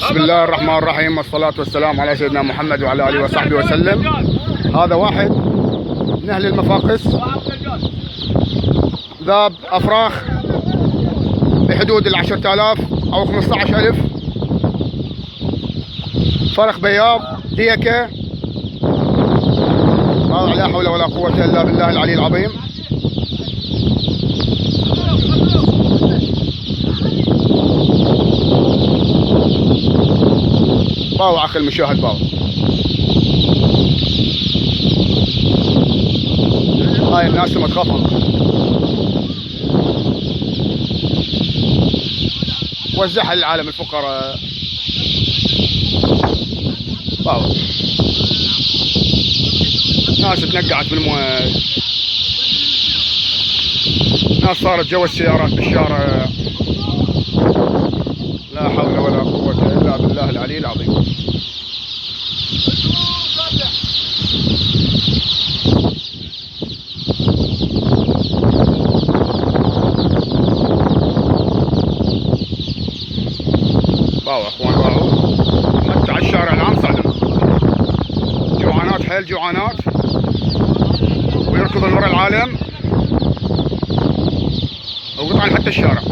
بسم الله الرحمن الرحيم، والصلاة والسلام على سيدنا محمد وعلى آله وصحبه وسلم. هذا واحد من أهل المفاقس ذاب أفراخ بحدود 10,000 أو 15,000 فرخ بياض ديكة. هذا لا حول ولا قوة إلا بالله العلي العظيم. باو أخي المشاهد، باو هاي الناس اللي متخفض وزعها للعالم الفقراء. باو ناس تنقعت بالمويه، ناس صارت جوا السيارات بالشارع. لا حول ولا قوة إلا بالله العلي العظيم. باو اخوان، باو حتى على الشارع العام صعدنا، جوعانات حيل جوعانات، ويركضون ورا العالم وقطعا حتى الشارع.